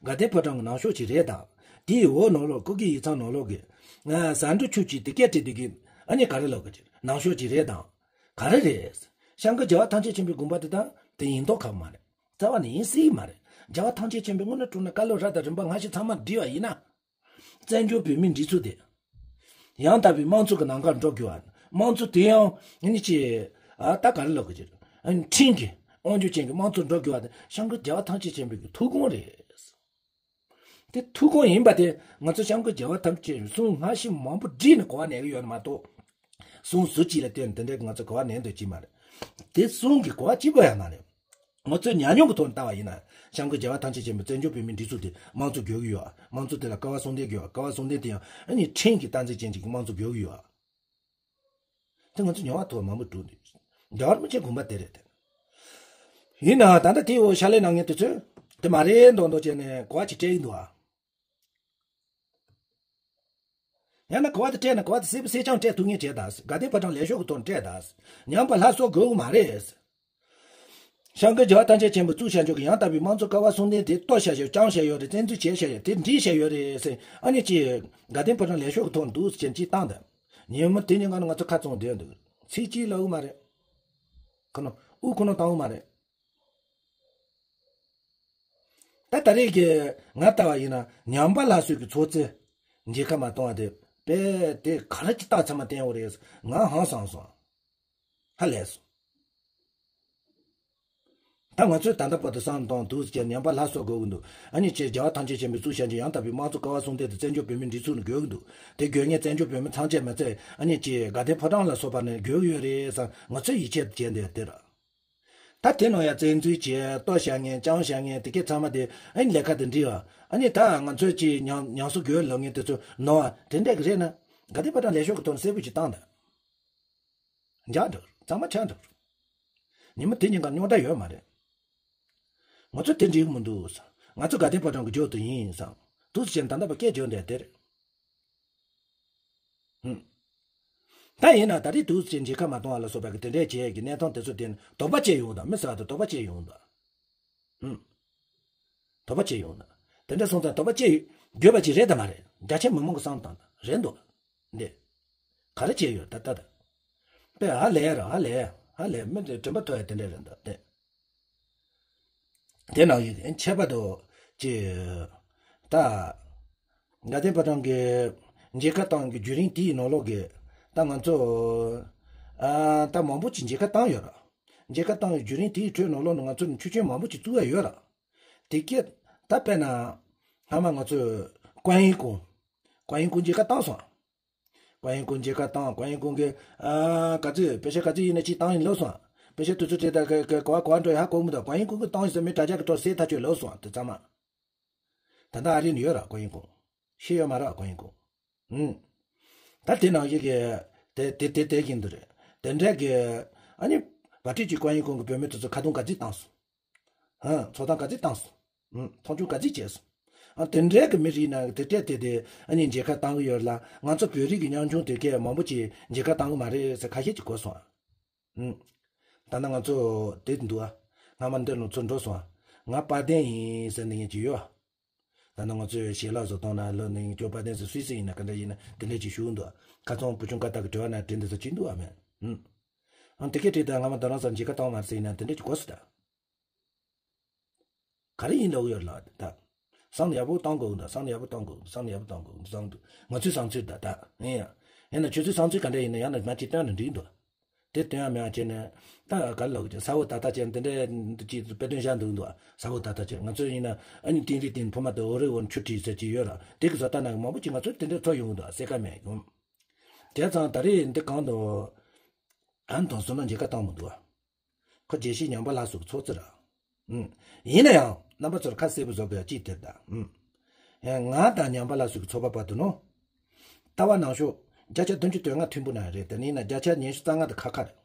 དགའ་ལྡན་ཕོ་བྲང་གི་ནང་ཤོག་ཅིག་རེད་དང་། དེའི་འོག་ནང་ལོགས་སྐུ་སྒེར་ཡིག་ཚང་ནང་ལོགས་ཀྱི། ང་ཟ་འབྲུ་ཆུ་གཅིག་དེ་སྐད་བྲིས་དུས་ཀྱི་ཨ་ནི་ག་རེ་ལབ་གི་ཅིག་ནང་ཤོག་ཅིག་རེད་དང་། ག་རེ་རེད། སྐྱབས་མགོན་རྒྱལ་བ་ཐམས་ཅད་མཁྱེན་པའི་དགོངས་པ་དེ་དང་དེ་ཡིན་མདོག་ཁ་པོ་མ་རེད། རྩ་བ་ནས་ཡིན་སྲིད་མ་རེད། རྒྱལ་བ་ཐམས་ཅད་མཁྱེན་པའི་དངོས་གནས་དྲང་གནས་བཀའ་སློབ་རབ་དང་རིམ་པ་སྔ་ཕྱི་ཚང་མ་བསྒྲིལ་བ་ཡིན་ན། བཙན་བྱོལ་བོད་མིའི་སྒྲིག་འཛུགས་དེ། ཡང་དག་པའི་དམངས་གཙོ་གི་ནང་ཁར་འགྲོ་དགོས་པ། དམངས་གཙོ་དེ་ཡང་ཨ་ནི་ཅི། ཨ་ད་ག་རེ་ལབ་དགོས་ཀྱི་རེད། ཨ་ནི་ཁྲིམས་ཀྱི་དབང་སྒྱུར་ཅན་གྱི་དམངས་གཙོ་འགྲོ་དགོས་པ་དེ་སྐྱབས་མགོན་རྒྱལ་བ་ཐམས་ཅད་མཁྱེན་པའི་གི་ཐུགས་དགོངས་རེད། དེ་ཐུགས་དགོངས་ཡིན་པ་དེ་ང་ཚོ་སྐྱབས་མགོན་རྒྱལ་བ་ཐམས་ཅད་གསུང་སྔ་ཕྱི་མང་པོ་བསྒྲིལ་ནས་གོ་བ་ལེན་གི་ཡོད་ནི་མ་གཏོགས། གསུང་ཟུར་གཅིག་ལ་བརྟེན་ནས་དེ་འདྲའི་ང་ཚོ་གོ་བ་ལེན་འདོད་ཀྱི་མ་རེད། དེ་གསུང་གི་གོ་བ་གཅིག་པོ་ཡང་མ་རེད། ང་ཚོས་ཉམས་མྱོང་གི་ཐོག་ནས་བལྟ་བ་ཡིན་ན་སྐྱབས་མགོན་རྒྱལ་བ་ཐམས་ཅད་མཁྱེན་པའི་བཙན་བྱོལ་བོད་མིའི་སྒྲིག་འཛུགས་དེ་དམངས་གཙོ་དགོས་ཀྱི་ཡོད། དམངས་གཙོ་དེ་ལ་ཀ་བ་གསུང་རྟེན་དགོས། ཀ་བ་གསུང་རྟེན་དེ་ཡང་ཨ་ནི་ཁྲིམས་ཀྱི་རྟགས་འཛིན་ཅན་ཅིག་གི་དམངས་གཙོ་དགོས་ཀྱི་ཡོད། དེ་ང་ཚོ་ཉམས་པ་ཐོག་མང་པོ་བསྒྲུབས་འདུག་རྒྱལ་བ་རིན་པོ་ཆེ་དགོངས་པ་དེ་རེད་དེ། ཡིན་ནའང་ད་ལྟ་དེའི་འོག་ཕྱག་ལས་གནང་མཁན་དེ་ཚོས་དེ་མ་རེད་མདོག་མདོག་བྱས་ནས་གོ་བ་ཅིག་སྤྲད་ཀྱི་འདུག་ཨ། ཡང་ན་གོ་བ་དེ་སྤྲད་ན་གོ་བ་དེ་གསལ་པོ་གསལ་རྐྱང་སྤྲད་ཐུབ་མཁན་བྱས་དང་། དགའ་ལྡན་ཕོ་བྲང་ལས་ཤོག་གི་ཐོག་ནས་སྤྲད་དང་། ཉམས་པ་སླར་གསོ་དགོས་ཀྱི་མ་རེད། སྐྱབས་མགོན་རྒྱལ་བ་ཐམས་ཅད་མཁྱེན་པའི་གཙུག་བྱང་ཆུབ་ཀྱི་ཡང་དག་པའི་དམངས་གཙོ་ཀ་བ་གསུམ་ལྡན་དེ་གཏོར་བཞག་ཡོད། བཅིངས་བཞག་ཡོད་རེད། བཙན་འཛུལ་བྱས་བཞག་ཡོད། དེ་འགྲིག་བཞག་ཡོད་རེད་ཟེར། ཨ་ནི་ཅི་དགའ་ལྡན་ཕོ་བྲང་ལས་ཤོག་གི་ཐོག་ནས་འདུག་ཟེར་ཅིག་བཏང་དང་། ཉིན་མོ་དེ་ཉིན་གང་ང་ཚོ་ཁ་བཙུམ་བསྡད་འདུག་ཚིག་གཅིག་ལབ་ཀྱི་མ་རེད། ཁོ་ནོ་དབུ་ཁོ་ནོ་བཏང་གི་མ་རེད། ད་ད་རེས་ཀྱི་ང་ལྟ་བ་ཡིན་ན་ཉམས་པ་སླར་གསོའི་གི་ཚོགས་རྩིས་མཇལ་ཁ་མ་གཏོང་བ་དེ་དཔེ་དེ་ག་རེ་ཅིག་རྟགས་ཚང་མ་བསྟན་ཡོད་རེད། ང་ཧང་སངས་སོང་། ཧ་ལས་སོང་། ད་ང་ཚོས་ད་ལྟ་བར་དུ་བསམ་བློ་གཏོང་དུས་ཀྱི་ཉམས་པ་སླར་གསོ་དགོས་ཀྱི་འདུག་ཨ་ནི་ཅེས་རྒྱལ་བ་ཐམས་ཅད་མཁྱེན་པའི་གཙུག་བྱང་ཆུབ་ཡང་དག་པའི་དམངས་གཙོ་ཀ་བ་གསུམ་ལྡན་དུ་བཙན་བྱོལ་བོད་མིའི་སྒྲིག་འཛུགས་ནི་དགོས་ཀྱི་འདུག་དེ་དགོས་ངེས་བཙན་བྱོལ་བོད་མི་ཚང་མས་མ་ཚད་ཨ་ནི་ཅེས་དགའ་ལྡན་ཕོ་བྲང་ལ་སོགས་པ་ནི་དགོས་ཀྱི་ཡོད་རེད་བསམ། ང་ཚོས་ཡིད་ཆེས་བྱས་འདོད་དེ་ར། ད་དེ་ནང་ཡང་བཙན་འཛུལ་བྱས་གཏོར་བཞག་མཁན་བཅིངས་བཞག་མཁན་དེ་གས་ཚང་མ་དེ་ཨ་ནི་ལས་ཀ་དེ་འགྲིག་ཨ། ཨ་ནི་ད་ང་ཚོས་ཅིག་ཉམས་ཉམས་གསོ་དགོས་ལབ་མཁན་དེ་ཚོ་ནོར་བ་དེ་འདྲས་ཀྱི་རེད་ན་དགའ་ལྡན་ཕོ་བྲང་ལས་ཤོག་གི་ཐོག་ནས་གསལ་པོ་ཅིག་བཏང་དང་། འཇགས་འགྲོ་གཙང་མ་ཆགས་འགྲོ། ཉིན་མོ་དེ་ཉིན་གང་རྙོག་དྲ་ཡོད་མ་རེད། ང་ཚོ་དེ་འགྲིག་གི་མི་འདུག་ང་ཚོ་དགའ་ལྡན་ཕོ་བྲང་གི་རྒྱུ་དེ་ཡིན་བསམ། དུས་ཚོད་ཅན་ད་ལྟ་བ་སྐད་བརྗོད་འདྲ་དེ་རེད། ཧུམ། ད་ཡིན་ན་ད་རེས་དུས་ཚོད་ཅན་མཇལ་ཁ་མ་གཏོང་བ་ལ་སོགས་པའི་གི་དེ་འདྲའི་བྱས་ཀྱི་གནས་སྟངས་དེ་ཚོ་དེ་ནི་དོགས་པ་སྐྱེ་ཡོང་དང་མི་ཟེར་བ་དང་དོགས་པ་སྐྱེ་ཡོང་དང་། ཧུམ། དོགས་པ་སྐྱེ་ཡོང་དང་། དེ་འདྲ་སོང་ཙང་དོགས་པ་སྐྱེ་དགོས་པ་ཅིག་རེད་དམ་མ་རེད། རྒྱ་ཆེ་མི་མང་གི་བསམ་སྟངས་དང་རེད་འདུག་འདི། ག་རེ་བྱས་ཡོད་ད་ལྟ་ད། དཔེ་ཧ་ལས་ར་ཧ་ལས་ཧ་ལས་མི་འདི་དྲན་པ་ཐོ་ཡ་དེ་འདྲ་རེད་འདུག་དེ། དེ་ནང་བཞིན་ཁྱད་པར་དུ་ཅི། ད། དགའ་ལྡན་ཕོ་བྲང་གི་མཇལ་ཁ་བཏང་གི་བརྒྱུད་རིམ་དེའི་ནང་ལོགས་ཀྱི་ད་ང་ཚོ་ཨ་ད་མང་པོ་ཅིག་མཇལ་ཁ་བཏང་ཡོད་ར། མཇལ་ཁ་བཏང་གི་བརྒྱུད་རིམ་དེའི་ཁྲོད་ནང་ལོགས་ནས་ང་ཚོ་ཆོས་ཅན་མང་པོ་ཅིག་བཙུགས་ཡ་ཡོད་ར། དེ་སྐད་ད་དཔེར་ན་སྔ་མ་ང་ཚོ་ཀོན་ཡིན་ཀུང་། ཀོན་ཡིན་ཀུང་མཇལ་ཁ་བཏང་སོང་། ཀོན་ཡིན་ཀུང་མཇལ་ཁ་བཏང་། ཀོན་ཡིན་ཀུང་གི་ཨ་ག་ཚོད་པེ་ཤ་ག་ཚོད་ཡིན་ན་ཅིག་བཏང་ཡིན་ལབ་སོང་། པེ་ཤ་དུས་ཚོད་དེ་དག་གི་གི་གོ་བ་གོ་བ་འགྲོ་ཡ་ཧ་གོ་མི་འདུག་ཀོན་ཡིན་ཀུང་གི་བཏང་ཡིན་ཟེར་མི་དྲ་རྒྱ་གི་ཐོག་སེ་ཐག་ཆོད་ལབ་སོང་དེ་ཚང་མ། ད་ལྟ་ཨ་རི་ནས་ཡོད་ར་ཀོན་ཡིན་ཀུང་། ཤེས་ཡོད་མ་ར་ཀོན་ཡིན་ཀུང་། ཨུམ། ད་དེ་ནང་བཞིན་གི་དེ་དེ་དེ་དེ་བཞིན་དུ་རེད། དེ་འདྲ་གི་ཨ་ནི་བ་ཏྲི་ཅི་ཀོན་ཡིན་ཀུང་གི་བུད་མེད་དེ་ཚོ་ཁ་རྡུང་ག་ཚོད་བཏང་སོང་། ཧ་ཚོགས་གཏམ་ག་ཚོད་བཏང་སོང་། ཨུམ། མཐོང་ཆུང་ག་ཚོད་བྱས་སོང་། ཨ་དེ་འདྲའི་གི་མི་རིགས་ནང་དེ་འདྲས་དེ་དེ་ཨ་ནི་མཇལ་ཁ་བཏང་གི་ཡོད་ལ་ང་ཚོ་བོད་རིགས་ཀྱི་ཉམ་ཆུང་དེ་གས་མང་པོ་ཅིག་མཇལ་ཁ་བཏང་གི་མ་རེད་ཟེར་ཁ་ཤས་ཅིག་གོ་སོང་། ཨུམ། ད་ནི་ང་ཚོ་དེ་འདུག་ཨ། སྔ་མ་འདི་ལོ་ཚོ་འགྲོ་སོང་ཨ། ང་དཔལ་ལྡན་ཡིན་ཟེར་ནི་ཡིན་གྱི་ཡོད་ཨ། ད་ནི་ང་ཚོས་ཞལ་ལག་བཟོ་སྟངས་ན་ལོ་ནི་ཡིན་ཅོ་དཔལ་ལྡན་ཟེར་སུས་ཟེར་ཡིན་ན་ག་འདྲ་ཡིན་ན་དེ་འདྲས་ཅིག་ཞུ་གི་འདུག་ཨ། ཁ་ཚོང་བུ་ཆུང་ཀ་ད་གི་དྲི་བ་ན་དྲི་འདི་ཚོ་ཅི་འདུག་ཨ་མེད། ཨུམ། ཨང་དེ་གས་དྲིས་ད་སྔ་མ་རྡ་རམ་ས་ལ་མཇལ་ཁ་བཏང་མ་ཟེར་ཡིན་ན་དེ་འདྲས་ཅིག་གོ་སོང་ད། ག་རེ་ཡིན་ལབ་ཡོད་ལ་ད། བསམ་ཡག་པོ་གཏོང་དགོས་འདུག་བསམ་ཡག་པོ་གཏོང་དགོས་འདུག་བསམ་ཡག་པོ་གཏོང་དགོས་འདུག་བསམ་འདུག་ང་ཚོའི་བསམ་ཚུལ་ད་ད་ཡིན་ཡང་། ཡིན་ན་ཁྱོད་ཚོའི་བསམ་ཚུལ་ག་འདྲ་ཡིན་ན་ཡང་ན་མ་ཅིག་སྟོན་ན་འགྲིག་འདུག་དེ་སྟོན་ཡ་མེད་པ་བྱས་ནས་ད་ག་རེ་ལབ་ཀྱི་ས་འོག་ད་ལྟ་ཅན་དེ་འདྲའི་འདི་ཅིག་དཔེ་སྟོན་བཞག་འདུག་འདུག་ས་འོག་ད་ལྟ་ཅན་ང་ཚོ་ཡིན་ན་ཨ་ནི་དིང་རི་དིང་ཕུ་མ་དང་འོ་རེ་འོ་ཆུ་ཁྲིད་ཟེར་གྱི་ཡོད་ར་དེ་གི་བཟོ་ལྟ་ན་མང་པོ་ཅིག་ང་ཚོ་དེ་འདྲའི་ཚོ་ཡོང་གི་འདུག་སེ་ཀ་མེད་ཡོང་། བྱས་ཙང་ད་རེས་འདི་གང་དུ་ཨ་ནི་དང་བསོད་ནམས་མཇལ་ཁ་བཏང་མི་འདུག་ཨ། ཁོ་རྒྱལ་སྤྱིའི་ཉམས་པ་སླར་གསོ་གི་ཚོགས་རྩིས་ར། ཨུམ། ཡིན་ན་ཡང་རྣམ་པ་ཚོར་ཁ་གསལ་པོ་བཟོ་དགོས་ཡ་གཅིག་དེར་གདའ། ཨུམ། ཡང་ང་དང་ཉམས་པ་སླར་གསོ་གི་ཚོགས་པ་བར་དུ་ནོ། ལྟ་བ་ནང་ཤོག་བརྒྱ་ཆ་བདུན་ཅུ་དོན་ལྔ་མཐུན་པོ་ན་རེད་དེ་ནི་ཡིན་ན་བརྒྱ་ཆ་ཉི་ཤུ་རྩ་ལྔ་དེ་ཁ་ཁ་རེད།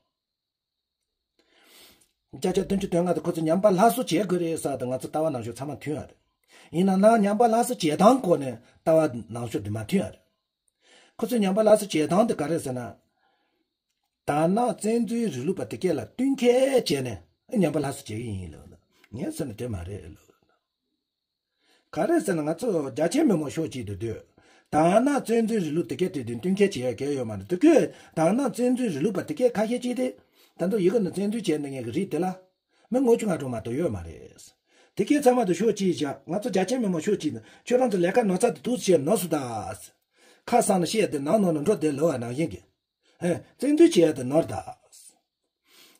བརྒྱ་ཆ་བདུན་ཅུ་དོན་ལྔ་དེ་ཁོ་ཚོ་ཉམས་པ་སླར་གསོ་བྱེད་དགོས་རེད་ཟེར་དེ་ང་ཚོ་ལྟ་བ་ནང་ཤོག་ཚང་མ་མཐུན་ཡ་རེད། ཡིན་ན་ན་ཉམས་པ་སླར་གསོ་བྱེད་སྟངས་སྐོར་ནས་ལྟ་བ་ནང་ཤོག་དེ་མ་མཐུན་ཡ་རེད། ཁོ་ཚོས་ཉམས་པ་སླར་གསོ་བྱེད་སྟངས་དེ་ག་རེ་ཟེར་ན། དར་ནག་བཙན་འཛུལ་རིང་ལུགས་པ་དེ་གས་ལ་བསྟུན་མཁས་བྱས་ནས་ཉམས་པ་སླར་གསོ་བྱེད་ཀྱི་ཡིན་ལབ། ངས་ཟེར་ན་དེ་མ་རེད་ལབ། ག་རེ་ཟེར་ན་ང་ཚོ་རྒྱ་ཆེ་མི་མང་ཕྱོགས་གཅིག་ཏུ་སྡོད། དར་ནག་བཙན་འཛུལ་རིང་ལུགས་དེ་གས་དེ་དུས་བསྟུན་མཁས་བྱེད་ཡ་གལ་ཡོད་མ་རེད་དེ་ཁོས་དར་ནག་བཙན་འཛུལ་རིང་ལུགས་པ་དེ་གས་ཁ་ཤས་གཅིག་དེ། ད་དུང་ཡི་གེ་ནང་བཙན་འཛུལ་བྱས་ནས་ངས་ཀྱི་རིགས་དེ་ལ། མི་ངོ་བཅུ་ང་གྲངས་མ་གཏོགས་ཡོད་མ་རེད། དེ་གས་ཚང་མ་དུ་ཕྱོགས་གཅིག་བཞག་ང་ཚོ་རྒྱ་ཆེ་མི་མང་ཕྱོགས་གཅིག་ནས་ཁྱོད་རང་ཚོ་ལས་ཀ་ནོར་ཚ་དེ་དུས་བྱས་ནོར་སུ་ད། ཁ་སང་ནས་བཤད་དེ་ནང་ནང་ནས་འགྲོ་བསྡད་ལོ་བ་ནང་བཞིན་གྱི། ཧེ། བཙན་འཛུལ་བྱས་ཏེ་ནོར་ད།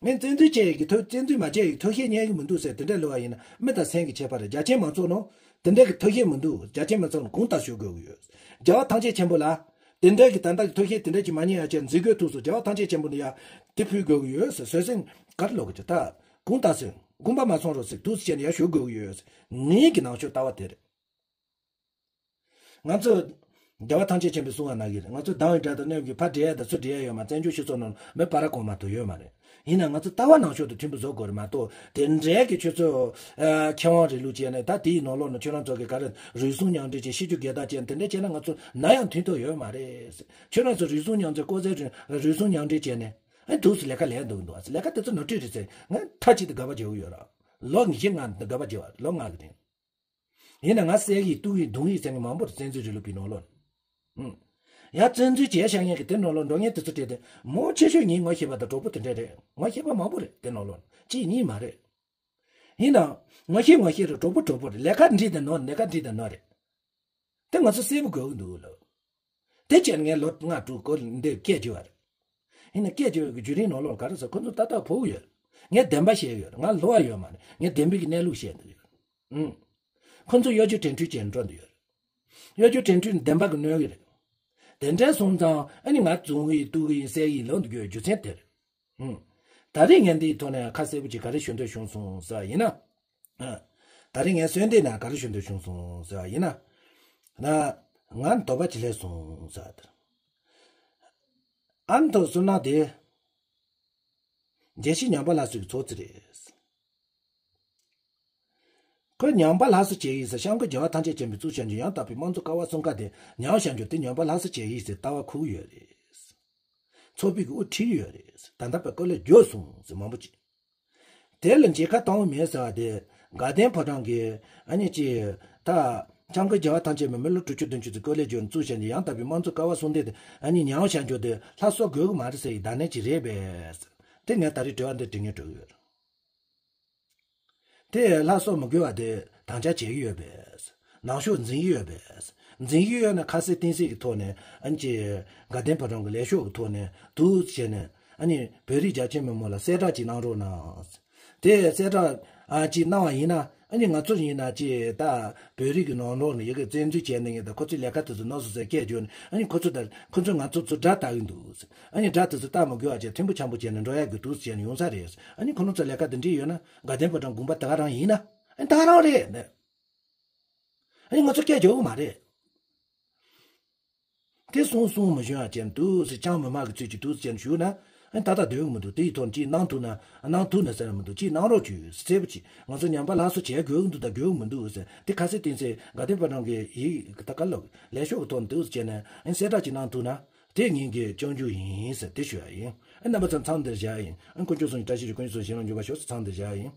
ངས་བཙན་འཛུལ་བྱས་ཡོད་ཀྱི་ཐོ་བཙན་འཛུལ་མ་བྱས་ཡོད་ཀྱི་ཐོ་ཤེས་རྙེད་ཀྱི་མི་འདུག་ཟེར་དེ་འདྲ་ལོ་བ་ཡིན་ན་མི་དང་སེམས་ཀྱི་ཁྱད་པར་རེད། རྒྱ་ཆེ་མང་ཚོགས་ནང་དེ་འདྲ་གི་ཐོ་ཤེས་མི་འདུག་རྒྱ་ཆེ་མང་ཚོགས་ནང་དགོངས་དག་ཞུ་དགོས་ཀྱི་ཡོད། རྒྱལ་བ་ཐམས་ཅད་མཁྱེན་པོ་ལ། དེ་འདྲ་གི་ད་ལྟ་གི་ཐོ་ཤེས་དེ་འདྲ་གི་མ་རྙེད་ཡ་ཅན་འཛིན་དགོས་ཐུག་སོང་རྒྱལ་བ་ཐམས་ཅད་མཁྱེན་པོ་ནི་ཡ། དེ་ཕུལ་དགོས་ཀྱི་ཡོད་ཟེར་བཟོད་བསྲན་གར་ལོག་གི་ད། དགོངས་དག་ཟེར་དགོངས་པ་མ་ཚོམ་རོགས་ཟེར་དུས་ཟེར་ནས་ཡ་ཞུ་དགོས་ཀྱི་ཡོད་ཟེར། ངེད་ཀྱི་ནང་ཆོས་ལྟ་བ་དེ་རེད། ང་ཚོ། རྒྱལ་བ་ཐམས་ཅད་མཁྱེན་པས་གསུངས་པ་ནང་བཞིན་རེད། ང་ཚོ་སྡང་བའི་དགྲ་དང་གནོད་པའི་ཕ་འདྲེ་དང་སུ་འདྲེ་ཡོད་མ། བཙན་བྱོལ་སྤྱི་ཚོགས་ནང་མི་བར་གོང་མ་དུ་ཡོད་མ་རེད། ཡིན་ན་ང་ཚོ་ལྟ་བ་ནང་ཆོས་དང་མཐུན་པ་བཟོ་དགོས་རེད་མ་གཏོགས། དེ་འདྲའི་གི་ཁྱོད་ཚོ་ཨ་མཁས་དབང་རིང་ལུགས་བྱས་ནས། ད་དེའི་ནང་ལོགས་ནས་ཁྱོད་རང་ཚོ་གི་ག་རེ་རུལ་སུངས་མྱང་འདྲེན་བྱས། ཤི་རྒྱུ་སྒེར་བདག་བྱས་ནས། དེ་འདྲ་བྱས་ན་ང་ཚོ་ནམ་ཡང་མཐུན་ཐོག་ཡོད་མ་རེད། ཁྱོད་རང་ཚོ་རུལ་སུངས་མྱང་འདྲེན། ལྐོག་ཟ་རུལ་སུངས་མྱང་འདྲེན་བྱས་ནས། ཨ་འདུག་སེ་ལས་ཀ་ལས་འདུག་འདུག་ལས་ཀ་དེ་ཚོ་ནོར་འཁྲུལ་རེད་ཟེར། ང་མཐའ་གཅིག་ཏུ་དགག་པ་བརྒྱབ་ཡོད་ར། ལོ་ཉི་ཤུ་ལྔ་དགག་པ་བརྒྱབ་པ། ལོ་ལྔ་གི་རིང་། ཡིན་ན་ང་བསད་ཀྱི་གཏུབ་ཀྱི་རྡུང་གི་ཟེར་མཁན་མང་པོ་རེད། བཙན་འཛུལ་རིང་ལུགས་པའི་ནང་ལོགས་ནས། ཨུམ། ཡང་བཙན་འཛུལ་བྱས་བཞག་མཁན་གྱི་དེ་ནང་ལོགས་འགྲོ་མཁན་དེ་ཚོ་དེ་དེ་མང་ཆེ་ཤོས་ངས་ངོ་ཤེས་པ་དང་གྲོགས་པོ་དེ་འདྲ་རེད། ངོ་ཤེས་པ་མང་པོ་རེད། དེ་ནང་ལོགས་ནས་གཅིག་གཉིས་མ་རེད། ཡིན་ནའང་ངོ་ཤེས་ངོ་ཤེས་རེད། གྲོགས་པོ་གྲོགས་པོ་རེད། ལས་ཀ་འགྲིག་དང་ནོར། ལས་ཀ་འགྲིག་དང་ནོར་རེད། དེ་ང་ཚོ་གསལ་པོ་དགོས་ཀྱི་འདུག་ལོ། དེ་བྱས་ནས་ངས་ལོ་ལྔ་དྲུག་སྐོར་འདིར་སྐད་རྒྱབ་པ་རེད། ཡིན་ན་སྐད་རྒྱབ་པའི་བརྒྱུད་རིམ་ནང་ལོགས་ག་རེ་ཟེར། ཁོ་ཚོ་ཏག་ཏག་ཕོག་ཡོད། ངས་བདེན་པ་བཤད་ཡོད། ང་ལོག་པ་ཡོད་མ་རེད། ངས་བདེན་པའི་གི་གནས་ལུགས་བཤད་འདུག་ཡོད། ཨུམ། ཁོ་ཚོ་གཡོ་སྒྱུ་དྲན་འཁྲུལ་བྱས་ནས་འགྲོ་འདུག་ཡོད། གཡོ་སྒྱུ་དྲན་འཁྲུལ་བདེན་པ་གི་གནོད་ཀྱི་རེད། དེ་འདྲ་སོང་ཙང་ཨ་ནི་ང་རྡུང་གི་གཏུབ་ཀྱི་ཡིན། བསད་ཀྱི་ཡིན་ལབ་འདུག་ཡོད། རྒྱུ་མཚན་དེ་རེད། ཨུམ། ད་རེས་ངས་འདིའི་ཐོག་ནས་ཁ་གསལ་པོ་ཅིག་ག་རེ་ཞུ་འདོད་བྱུང་སོང་ཟེར་བ་ཡིན་ན། ཨ། ད་རེས་ངས་གསོལ་འདེབས་ནང་ག་རེ་ཞུ་འདོད་བྱུང་སོང་ཟེར་བ་ཡིན་ན། ན། ང་དོགས་པ་ཅིག་སླེབས་སོང་ཟེར་བ་དེ། ཨ་མདོ་བསོད་ནམས་དེ། རྒྱལ་སྲས་ཉམས་པ་སླར་གསོའི་ཚོགས་གཙོ་རེད། ཁོས་ཉམས་པ་སླར་གསོ་བྱེད་ཀྱི་ཡིན་ཟེར། སྐྱབས་མགོན་རྒྱལ་བ་ཐམས་ཅད་མཁྱེན་པས་གཙུག་བྱང་ཆུབ་ཡང་དག་པའི་དམངས་གཙོ་ཀ་བ་གསུམ་ཀ་དེ་ཉམས་བཞག་རྒྱུ་དེ་ཉམས་པ་སླར་གསོ་བྱེད་ཀྱི་ཡིན་ཟེར་ལྟ་བ་ཁུག་ཡོད་རེད། ཚོགས་པའི་དབུ་ཁྲིད་ཡོད་རེད། ད་ལྟ་བར་བཀོད་ལས་བརྗོད་སོང་ཟེར་མང་པོ་ཅིག་དེ་ལ་མཇལ་ཁ་བཏང་བ་མེད་ཟེར་བ་དེ། དགའ་ལྡན་ཕོ་བྲང་གི་ཨ་ནི་ཅི། ད་སྐྱབས་མགོན་རྒྱལ་བ་ཐམས་ཅད་མཁྱེན་པས་མི་ལོ་དྲུག་ཅུ་བདུན་ཅུ་ཙམ་བཀོད་ལས་བརྗོད་ནས་གཙུག་བྱང་ཆུབ་ཡང་དག་པའི་དམངས་གཙོ་ཀ་བ་གསུམ་ལྡན་དེ་ཨ་ནི་ཉམས་བཞག་རྒྱུ་དེ་སླར་གསོ་དགོས་ཀྱི་མ་རེད་ཟེར་ཡི་བརྡ་ལན་ཅིག་རེད་པས། དེ་ངས་ད་རེས་དྲི་བ་འདི་དྲི་སྙིང་བྲོ་གི་ཡོད། དེ་སླར་གསོ་མི་དགོས་པ་དེ་དམ་བཅའ་བྱེད་ཀྱི་ཡོད་པས། ནང་ཤོག་འཛིན་གྱི་ཡོད་པས། འཛིན་གྱི་ཡོད་ན་ཁ་གསལ་གཏིང་གསལ་གྱི་ཐོག་ནས་ཨ་ནི་ཅི། དགའ་ལྡན་ཕོ་བྲང་གི་ལས་ཤོག་གི་ཐོག་ནས་འདུག་བྱས་ནས། ཨ་ནི་བོད་རིགས་རྒྱ་ཆེ་མི་མང་ལ་གསལ་བསྒྲགས་ཅིག་གནང་རོགས་གནང་། དེ་གསལ་བསྒྲགས་ཨ་ཅིག་གནང་བ་ཡིན་ན། ཨ་ནི་ང་ཚོ་ཡིན་ན་ཅི། ད་བོད་རིགས་ཀྱི་ནང་ལོགས་ནས་ཡ་གི་བཙན་འཛུལ་བྱས་ནས་ཡིན། ད་ཁོ་ཚོའི་ལས་ཀ་དེ་ཚོ་ནོར་སོང་ཟེར་སྐད་བརྗོད་ནས། ཨ་ནི་ཁོ་ཚོ་ད་ཁོ་ཚོས་ང་ཚོ་ཚོ་དགྲ་ལྟ་གི་འདུག་ཨ་ནི་དགྲ་དེ་ཚོ་ལྟ་མི་དགོས་པ་བྱས། མཐུན་པོ་འཆམ་པོ་བྱས་ནས་འགྲོ་ཡག་གི་འདུག་བྱས་ནས་ཡོང་ས་རེད། ཨ་ནི་ཁོ་རང་ཚོ་ལས་ཀ་དེ་འདྲ་ཡོད་ན། དགའ་ལྡན་ཕོ་བྲང་དགོངས་པ་ད་ག་རང་ཡིན་ན། ཨ་ནི་ད་ག་རང་རེད་ནས། ཨ་ནི་ང་ཚོ་སྐད་རྒྱག་གི་མ་རེད། དེ་གསུང་གསུང་མི་ཤོང་ཡ་ཅན་འདུག་ཟེར། ཅང་མི་སྨྲ་གི་ཚུལ་གྱིས་འདུག་ཟེར་ཅན་ཞུ་ན། ཨ་ནི་ད་ལྟ་སྡོད་གི་མི་འདུག་དེ་ཡི་ཐོག་ཅིག་གནང་ཐུབ་ན། གནང་ཐུབ་ན་ཟེར་མི་འདུག་ཅིག་གནང་རོགས་བྱོས། གསལ་པོ་ཅིག་ང་ཚོ་ཉམས་པ་སླར་གསོ་བྱེད་དགོས་ཀྱི་འདུག་ད་དགོས་ཀྱི་མི་འདུག་ཟེར། དེ་ཁ་གསལ་གཏིང་གསལ་དགའ་ལྡན་ཕོ་བྲང་གི་ཡིག་ད་ག་ལོག་ལས་ཤོག་གི་ཐོག་འདུག་ཟེར་བྱས་ནས། ཨ་ནི་གསལ་བསྒྲགས་ཅིག་གནང་ཐུབ་ན། དེ་ངེད་ཀྱི་སྐྱོན་བརྗོད་ཡིན་ཟེར་དེ་ཞུ་ཡ་ཡིན། ཨ་ནི་རྣམ་པ་ཚོ་མཚམས་འདིར་བཞག་ཡིན། ཨ་ནི་དཀོན་མཆོག་གསུམ་གྱི་བཀྲ་ཤིས་ཤོག་དཀོན་མཆོག་གསུམ་གྱི་བྱིན་རླབས་འཇུག་པར་ཤོག་ཟེར་མཚམས་འདིར་བཞག་ཡིན།